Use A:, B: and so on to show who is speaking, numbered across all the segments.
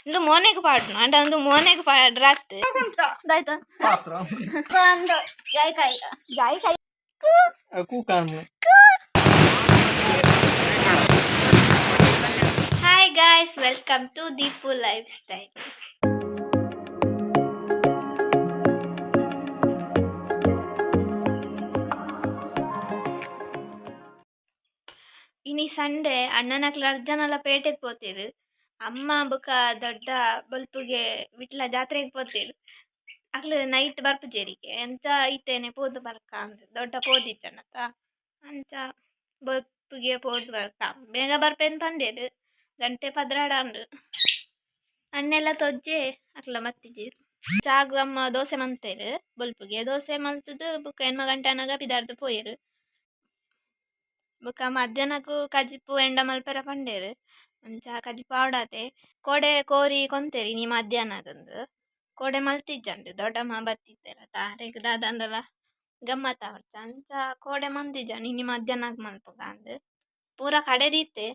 A: ಇಂದು ಮೋನೆಗ್ ಪಾಡ್ನು ಅಂಡ ಒಂದು ಮೋನೆಗ್ ಪಾಡ್ರಾತ್ ದಾಯ್ತ.
B: ಪಾತ್ರ.
C: ಒಂದು ಜಾಯ್ಕಾಯಿ.
A: ಜಾಯಿಕಾಯಿ.
B: ಕೂಕಾನ್.
A: Hi guys, welcome to Deepu lifestyle. ಇನಿ ಸಂಡೆ, ಅಣ್ಣನಕ್ಲ ಅರ್ಜನಲ ಪೇಟೆಗೆ ಪೋತಿರು. ಅಮ್ಮ ಬೊಕ ದೊಡ್ಡ ಬೊಲ್ಪುಗೆ ವಿಟ್ಲ ಜಾತ್ರೆಗೆ ಪೋತಿರು. ಅಕ್ಲು ನೈಟ್ ಬರ್ಪುಜೆರಿಗೆ ಎಂತ ಇತ್ತೇನೆ ಪೋದು ಬರ್ಕ ಅಂದ್ ದೊಡ್ಡ ಪೋದಿತ್ತನತ. ಅಂಚ ಬೊಲ್ಪುಗೆ ಪೋದು ಬರ್ಕ, ಬೇಗ ಬರ್ಪೇನ್ ಪಂಡೇರು. ಗಂಟೆ 12 ಅಂಡು. ಅಣ್ಣೆಲ್ಲ ತೊಜ್ಜೆ ಅಕ್ಲ ಮತ್ತಿಜೆರ್. ಚಾಗು ಅಮ್ಮ ದೋಸೆ ಮಂತೇರು. ಬೊಲ್ಪುಗೆ ದೋಸೆ ಮಲ್ತುದು ಬೊಕ ಎಣ್ಮ ಗಂಟೆ ಆನಗ ಪಿದಾರ್ದು ಪೋಯೆರು. ಬೊಕ ಮಧ್ಯಾಹ್ನಕ್ಕೂ ಕಜಿಪು ಎಂಡ ಮಲ್ಪೆರ ಪಂಡೇರು. ಅಂಚ ಕಜಿಪು ಆವಡಾತೆ. ಕೋಡೆ ಕೋರಿ ಕೊಂತೇರಿ ಇನಿ ಮಧ್ಯಾಹ್ನಗಂದು ಕೋಡೆ ಮಲ್ತಿಜ್ಜಂಡು. ದೊಡ್ಡಮ್ಮ ಬತ್ತಿತ್ತೆರ ತಾರೆಗ್ ದಾದಂಡಲ ಗಮ್ಮತ್ ಆವಡ್ಚ. ಅಂಚ ಕೋಡೆ ಮಂತಿಜ್ಜಂಡು, ಇನಿ ಮಧ್ಯಾಹ್ನಗ್ ಮಲ್ಪುಗ ಅಂದ್. ಪೂರ ಕಡೆದಿತ್ತೆ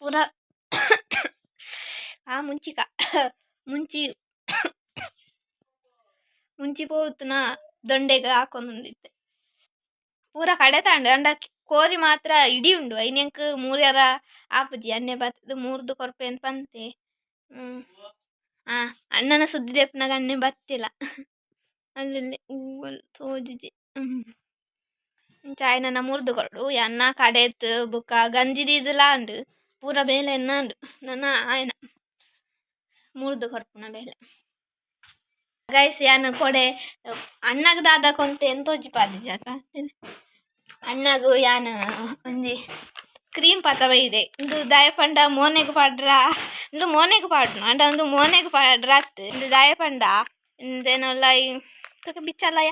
A: ಪೂರ. ಆ ಮುಂಚಿಕ ಮುಂಚಿ ಮುಂಚಿ ಪೋತುನ ದೊಂಡೆಗ್ ಹಾಕೊಂದುಂಡಿತ್ತೆ. ಪೂರ ಕಡೆ ತಾಂಡ್ ಅಂಡ ಕೋರಿ ಮಾತ್ರ ಇಡೀ ಉಂಡು. ಐನ್ ಎಂಕ್ ಮೂರ್ಯರ ಆಪುಜಿ. ಅಣ್ಣೆ ಬತ್ತುದು ಮೂರ್ದು ಕೊರ್ಪೆ ಅಂತ ಪಂತೆ. ಆ ಅಣ್ಣನ ಸುದ್ದಿ ದೆಪ್ಪುನಗ ಅಣ್ಣೆ ಬತ್ತಿಲ್ಲ. ಅಲ್ಲಲ್ಲಿ ಹೂವಲ್ ತೋಜುಜಿ. ಇಂಚ ಆಯ್ನನ ಮೂರ್ದು ಕೊರಡು. ಎನ್ನ ಕಡೆತ್ ಬುಕ್ಕ ಗಂಜಿ ದೀದುಲ ಉಂಡು. ಪೂರ ಬೇಲೆ ಎನ್ನ ಉಂಡು. ನನ ಆಯ್ನ ಮೂರ್ದು ಕೊರ್ಪುನ ಬೇಲೆ. ಗೈಸ್, ಯಾನ್ ಕೊಡೆ ಅಣ್ಣಗ್ ದಾದ ಕೊಂತೆ ಎಂತ ತೋಜಿಪಾದಿಜಾತ. ಅಣ್ಣಗು ಯಾನ್ ಒಂಜಿ ಕ್ರೀಮ್ ಪತ ಬೈದೆ. ಇಂದು ದಾಯ ಪಂಡ ಮೋನೆಗ್ ಪಾಡ್ರ, ಇಂದು ಮೋನೆಗ್ ಪಾಡ್ನು. ಅಂಡ ಒಂದು ಮೋನೆಗ್ ಪಾಡ್ರ ಅತ್ತ್. ಇಂದು ದಾಯ ಪಂಡ ಇಂದೇನಲ್ಲ ತುಕ ಬಿಚ್ಚಲಯ.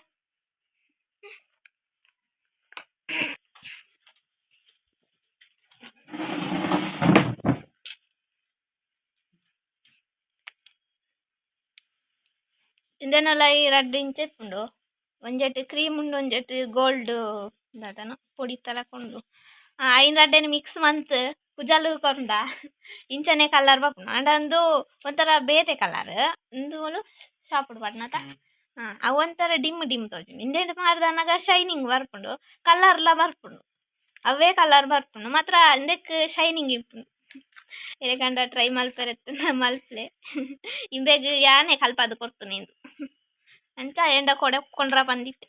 A: ಇಂದೆನೊಲ ಈ ರಡ್ಡ್ ಇಂಚ ಇಪ್ಪುಂಡು. ಒಂಜೆಟ್ ಕ್ರೀಮ್ ಉಂಡು, ಒಂಜೆಟ್ ಗೋಲ್ಡ್ ದಾದನ ಪೊಡಿ ತಲಕ ಉಂಡು. ಐನ್ ರಡ್ಡೆನ್ ಮಿಕ್ಸ್ ಮಂತ್ ಕುಜಲ್ ಕೊರ್ಂಡ ಇಂಚನೆ ಕಲರ್ ಬರ್ಪುಂಡು. ಆಂಡ ಉಂದು ಒಂಥರ ಬೇತೆ ಕಲರ್. ಉಂದು ಓಲು ಶಾಪುಡು ಪಾಡ್ನತ. ಅವು ಒಂಥರ ಡಿಮ್ ಡಿಮ್ ತೋಜುಂಡು. ಇಂದೆಟ್ ಪಾಡ್ದನಗ ಶೈನಿಂಗ್ ಬರ್ಪುಂಡು, ಕಲರ್ಲ ಬರ್ಪುಂಡು. ಅವೇ ಕಲರ್ ಬರ್ಪುಂಡು ಮಾತ್ರ ಇಂದೆಕ್ ಶೈನಿಂಗ್ ಇಪ್ಪುಂಡು. ಎರೆಗಂಡ ಟ್ರೈ ಮಲ್ಪೆರೆ ಮಲ್ಪ್ಲೆ. ಇಂಬೆಗ್ ಯಾನೆ ಕಲ್ಪಾದ್ ಕೊರ್ತುನಿ ಇಂದು. ಅಂಚ ಎಂಡ ಕೊಡೆ ಕೊಂಡ್ರ ಬಂದಿತ್ತೆ.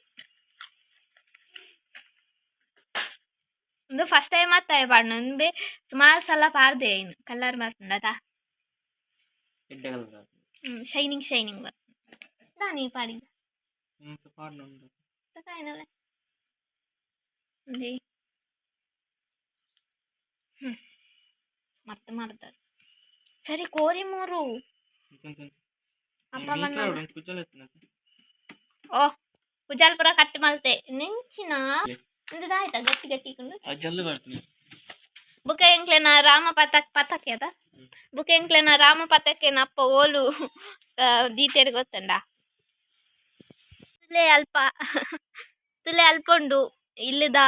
A: ಉಂದು ಫಸ್ಟ್ ಟೈಮ್ ಅತ್ತಾಯ ಪಾಡ್ನ. ಉಂಬೆ ಸುಮಾರು ಸಲ ಪಾಡ್ದೆ. ಇನ್ನು ಕಲರ್ ಬರ್ಪುಂಡತ.
B: ಎಡ್ಡೆ ಕಲರ್.
A: ಶೈನಿಂಗ್ ಶೈನಿಂಗ್ ಬರ್ಪುಂಡು. ದಾನಿ ಪಾಡಿದ?
B: ಪಾಡ್ನ.
A: ತಕಾಯಿನಲ್ಲ ಉಂದೆ. ಮತ್ತೆ ಮಾಡ್ದ ಸರಿ ಕೋರಿ ಮೂರು. ಅಪ್ಪ ಬಣ್ಣ.
B: ಕುಜಲ್.
A: ಓ, ಕುಜಾಲ್ ಪೂರ ಕಟ್ ಮಲ್ತೆ ನೆಂಚಿನ. ಇಂದು ಆಯ್ತಾ ಗಟ್ಟಿ ಗಟ್ಟಿ ಇಕ್ಕುಂಡು.
B: ಜಲ್ಲು ಬರ್ತೀನಿ.
A: ಬುಕ ಎಂಕ್ಲೆನ ರಾಮ ಪತಕ್ ಪತಕ್ಕೆ ಅದ. ಬುಕ ಎಂಕ್ಲೆನ ರಾಮ ಪತಕ್ಕೆ ಅಪ್ಪ ಓಲು ದೀತೆರ್ ಗೊತ್ತುಂಡ? ತುಲೆ ಅಲ್ಪ, ತುಲೆ ಅಲ್ಪ ಉಂಡು ಇಲ್ಲದ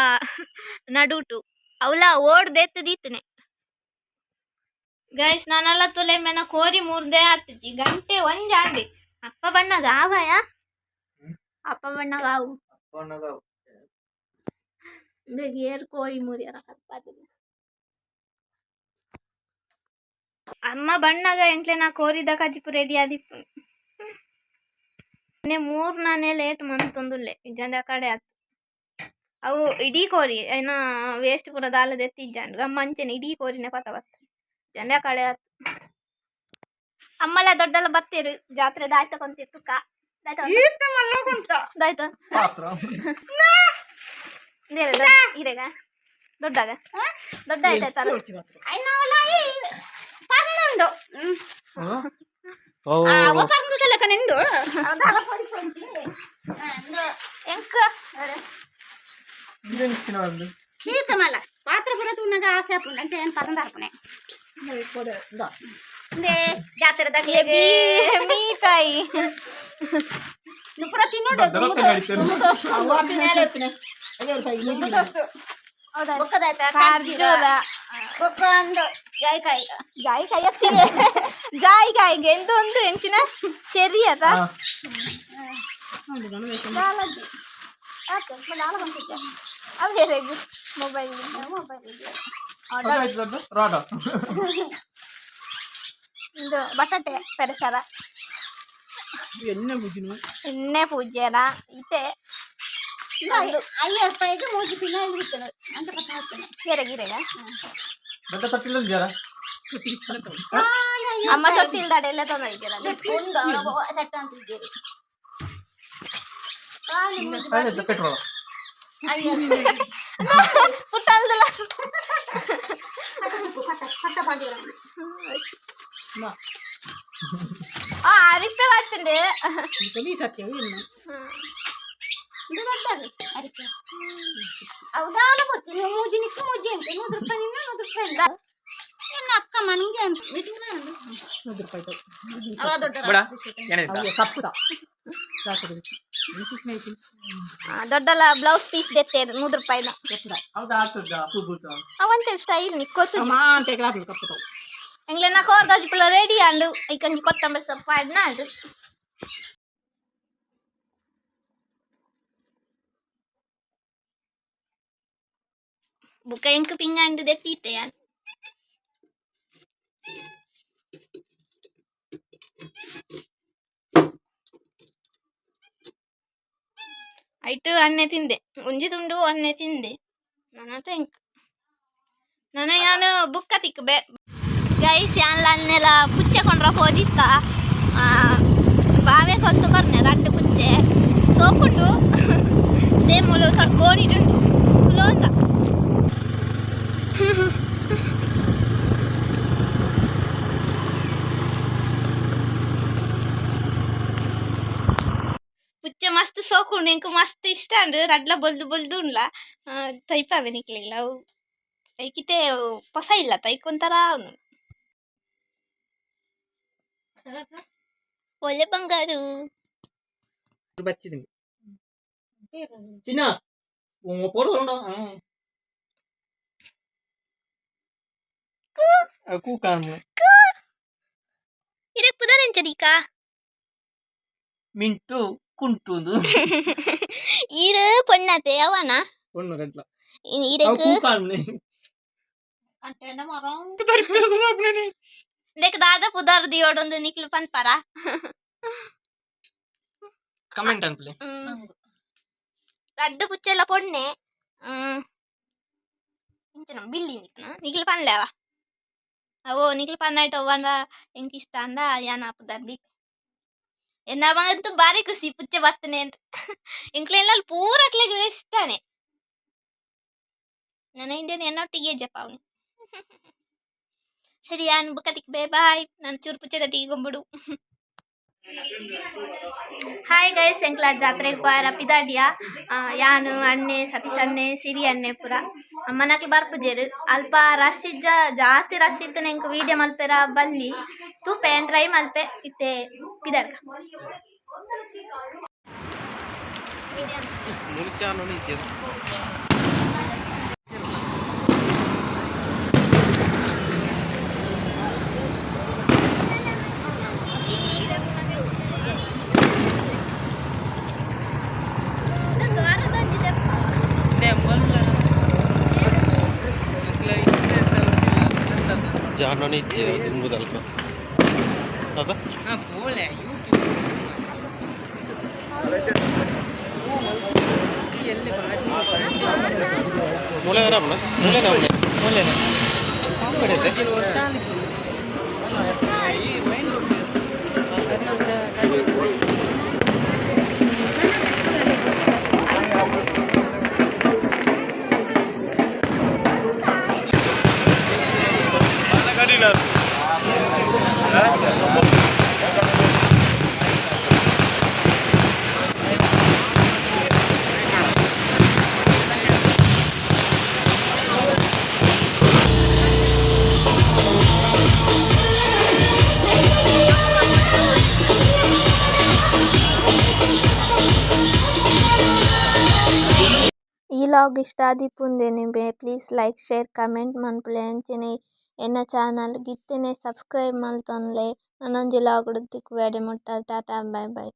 A: ನಡುಟು. ಅವಲ ಓಡ್ದೆತ್ತು ದೀತನೆ. ಗೈಸ್, ನಾನೆಲ್ಲ ತುಲೆ ಮೇನ ಕೋರಿ ಮೂರ್ದೆ ಆತಿಜಿ. ಗಂಟೆ ಒಂಜಾಂಡಿ. ಅಪ್ಪ ಬಣ್ಣಗ ಆವಯ, ಅಪ್ಪ ಬಣ್ಣಗ ಆವು. ಬೇಗ ಏರ್ ಕೋರಿ ಮುರಿಯರ ಕಲ್ಪಾತಿದೆ. ಅಮ್ಮ ಬಣ್ಣಗ ಎಂಕ್ಲೆನ ಕೋರಿದ ಕಜಿಪು ರೆಡಿ ಆದಿಪ್ಪು. ಮೂರ್ ನಾನೇ ಲೇಟ್ ಮಂತೊಂದುಲ್ಲೆ. ಇಜ್ಜಂಡ ಕಡೆ ಆತು. ಅವು ಇಡೀ ಕೋರಿ ಏನ ವೇಸ್ಟ್ ಪೂರ ದಾಲದ ಎತ್ತಿಜ್ಜಂಡ್. ಅಮ್ಮ ಅಂಚೆನೆ ಇಡೀ ಕೋರಿನ ಪತ ಬತ್ತು ಜಂಡ ಕಡೆ ಆತು. ಅಮ್ಮಲ ದೊಡ್ಡಲ್ಲ ಬತ್ತೀರು ಜಾತ್ರೆ. ದಾಯ್ತ ಕೊಂತಿ ತುಕ್ಕ?
C: ಈತ ಮಲ್ಲೋಗುಂತ.
A: ದಾಯ್ತ?
B: ಪಾತ್ರ.
A: ಇರೆಗ ದೊಡ್ಡಾಗ ದೊಡ್ಡ ಆಯ್ತಾಯ್ತಲ್ಲ.
C: ಪರ್ನುಂಡು.
B: ಓ.
C: ಪರ್ನುದ ಲೆಕ್ಕ ನಿಂಡು.
A: ಎಂಕ್
B: ಇಂದೆಂಚಿನ ಒಂದು.
C: ಈತ ಮಲ್ಲ ಪಾತ್ರ ಪೂರ ತೂನಗ ಆಸೆ ಆಪುಂಡು. ಅಂಚ ಏನು ಪರಂದ ಆಪುಣೆ ಇಂದೇ ಜಾತ್ರೆದ.
A: ಮೀಟಾಯಿ.
C: ಪೂರ ತಿನ್ನೋಡು.
B: ದೊಡ್ಡ ನಡೀತಾರೆ.
C: ದುಂಬು ದೋಸ್ತು. ಬೊಕ್ಕದಾಯ್ತಾ
A: ಖರ್ಜೂರ.
C: ಬೊಕ್ಕ ಒಂದು ಜಾಯಿಕಾಯಿ.
A: ಜಾಯಿಕಾಯಿ ಅತ್ತಿಗೆ ಜಾಯಿಕಾಯಿಗೆ ಎಂತ ಒಂದು ಎಂಚಿನ ಚೆರ್ರಿ ಅದ. ದಾಲಜಿ ಆತು ದಾಲ ಬಂತಿದ್ದೆ ಅವು ಹೇಗೆ ಮೊಬೈಲ್ ಮೊಬೈಲ್.
B: ರಾಡ.
A: ಇದು ಬಟಾಟೆ ಪರಿಸರ.
B: ಎಣ್ಣೆ ಬುಜ್ಜಿನ.
A: ಎಣ್ಣೆ ಪೂಜೆನ ಇತ್ತೆ.
C: 50 ರೂಪಾಯಿಗೆ ಮೂಜಿ ಪಿನ ಇರ್ತದೆ ಅಂತ ಪತ್ತ.
A: ಗಿರ ಗಿರೆಗ.
B: ದೊಡ್ಡ ತಟ್ಟಿಲ್ಲ ಜರ.
A: ಅಮ್ಮ ತೊಟ್ಟಿಲ್ದಾಡೆ ಎಲ್ಲ ತೊಂದರೆ.
C: ಉಂಡು ಸೆಟ್ ಅಂತ ಇದ್ದೀರಿ ಖಾಲಿ ಮೂಜಿ.
B: ಪೆಟ್ರೋಲ್.
C: 50.
A: ಪುಟ್ಟಲ್ದಲ್ಲ.
C: ಪಟ್ಟ ಪಟ್ಟ ಪಾಡಿರ.
A: ಆ ಅರಿಪೆ ಬರ್ತುಂಡು.
C: ಇದು ದೊಡ್ಡದು ಅರಿಕೆ. ಅವು ದಾಲ ಕೊಡ್ತೀನಿ ನೀವು ಮೂಜಿ ನಿಕ್ಕು ಮೂಜಿ ಅಂತ 100 ರೂಪಾಯಿ ನಿನ್ನ 100 ರೂಪಾಯಿ ಇಲ್ಲ ಎನ್ನ ಅಕ್ಕ ಮನಗೆ ಅಂತ ಅವ ದೊಡ್ಡ.
B: ಬಡ ಏನಿಲ್ಲ.
A: ದೊಡ್ಡಲ್ಲ ಬ್ಲೌಸ್ ಪೀಸ್ ದೆತ್ತೆ 100 ರೂಪಾಯಿನ.
B: ಹೌದಾ ಆಗ್ತದ ಪೂ.
A: ಅವಂತೆ ಸ್ಟೈಲ್ ನಿಕ್ಕೋತು. ಎಂಗ್ಲೆನ ಕೋರ್ದೋಜಿಪುಲ ರೆಡಿ ಅಂಡು ಐಕಂಜಿ ಕೊತ್ತಂಬರಿ ಸೊಪ್ಪು ಅಡ್ನ ಅಂಡು. ಬುಕ್ಕ ಎಂಕ್ ಪಿಂಗಾಂಡು ದೆತ್ತೀತೆ ಯಾನ್. ಐಟು ಅಣ್ಣೆ ತಿಂದೆ ಒಂಜಿ ತುಂಡು ಅಣ್ಣೆ ತಿಂದೆ ನನ್ನ ಎಂಕ್ ನನ್ನ ಯಾನು ಬುಕ್ಕ ತಿಕ್ ಬೆ ಗೈಸ್ ಯಾನ್ಲ ಅನ್ನೆಲ ಪುಚ್ಚೆ ಕೊಂಡ್ರ ಹೋದಿತ್ತ. ಬಾವೆ ಕೊತ್ತು ಕೊರ್ನೆ ರಡ್ಡು ಪುಚ್ಚೆ ಸೋಕುಂಡು ದೇಮುಲು ಕೋಣಿಡುಂಡು ಕುಲೋಂದ. ಪುಚ್ಚೆ ಮಸ್ತ್ ಸೋಕುಂಡು ಎಂಕ್ ಮಸ್ತ್ ಇಷ್ಟ ಅಂಡು ರಡ್ಲ ಬೊಲ್ದು ಬೊಲ್ದು ಉಂಡ್ಲ ತೈಪಾವೆ ನಿಕ್ಲೆಗ್ಲ ಅವು ಐಕಿತೆ ಪೊಸ ಇಲ್ಲ ತೈಕೊಂತರ ಅವನು ಒಳ್ಳೆ ಬಂಗಾರು.
B: ಬಚ್ಚಿದ್ದೀನಿ ಚಿನ್ನ ಪೋಡು. ಕೂಕಾನು.
A: ಇರಕ್ ಪುದರೆಂಚದೀಕ?
B: ಮಿಂಟು ಕುಂಟುಂದು.
A: ಈರು ಪೊಣ್ಣತೆ ಅವನ.
B: ಒಣ್ಣು ರಡ್ಲ.
A: ಇರಕ್
B: ಕೂಕಾನು.
C: ಅಂಟೆಂಡ ಮರ.
A: ಇಂದೆಕ್ ದಾದ ಪುದರ್ ದಿಯೋಡೊಂದು ನಿಕ್ಲು ಪನ್ಪರ.
B: ಕಮೆಂಟ್ ಅನ್ಪ್ಲೆ.
A: ರಡ್ಡು ಪುಚ್ಚೆಲ್ಲ ಪೊಣ್ಣೆ ಇಂಚಿನ ಬಿಲ್ಲಿ ನಿಕ್ಲು ಪನ್ಲೇವ ಅವೋ ನಿಕ್ಲು ಪನ್ನಾಯ್ಟ ಒವ್ವಂಡ ಎಂಕ್ ಇಷ್ಟ ಅಂಡ ಯಾನ ಪುದರ್ ದೀಪೆ ಎನ್ನ ಬಂತು ಬಾರಿ ಖುಷಿ ಪುಚ್ಚೆ ಬರ್ತನೆ ಅಂತ ಎಂಕ್ಲೆಲ್ಲ ಪೂರಕ್ಲೆಗ್ ಇಷ್ಟಾನೆ ನನ್ನ ಹಿಂದೆ ಎನ್ನೊಟ್ಟಿಗೆ ಜಪ ಅವನು. ಸರಿ ಯಾನ್ ಬುಕ್ಕತಿಕ್ ಬೇ ಬಾಯ್ ನಾನು ಚೂರು ಪುಚ್ಚೆದೊಟ್ಟಿಗೆ ಗೊಂಬುಡು. ಹಾಯ್ ಗೈಸ್, ಎಂಕ್ಲ ಜಾತ್ರೆಗ್ ಪೋಯರ ಪಿದಾಡಿಯ ಯಾನು ಅಣ್ಣೆ ಸತೀಶ್ ಅಣ್ಣೆ ಸಿರಿ ಅಣ್ಣೆ ಪುರ ಅಮ್ಮನಕ್ಲು ಬರ್ಪುಜೆರ್ ಅಲ್ಪ ರಶ್ ಇಜ್ಜ ಜಾಸ್ತಿ ರಶ್ ಇತ್ತನೆ ಎಂಕ್ ವೀಡಿಯೋ ಮಲ್ಪೆರ ಬಲ್ಲಿ ತೂಪೆ ಟ್ರೈ ಮಲ್ಪೆ ಇತ್ತೆ ಪಿದಾಡ್ಕ.
D: ಜಾನೋನಿ ಇಜ್ಜಿ ದುಂಬುದಲ್ಪ ಅದ. ಮೂಲೆ ರಾಮನ ಮೂಲೆ ಮೂಲೆ ಮೂಲೆ.
A: ಈ ಲಾಗ್ ಇಷ್ಟ ಆದಿಪ್ಪುಂದೆನಿಂಬೆ ಪ್ಲೀಸ್ ಲೈಕ್ ಶೇರ್ ಕಮೆಂಟ್ ಮನ್ಪುಲೆ ಅಂಚನೆ ಎನ್ನ ಚಾನಲ್ ಗ್ ಇತ್ತೆನೆ ಸಬ್ಸ್ಕ್ರೈಬ್ ಮಲ್ತೊನ್ಲೆ ನನೊಂಜಿ ಲಾಗ್ ಡು ತಿಕ್ಕುವೆ ಅಡೆ ಮುಟ್ಟ ಟಾಟಾ ಬೈ ಬೈ.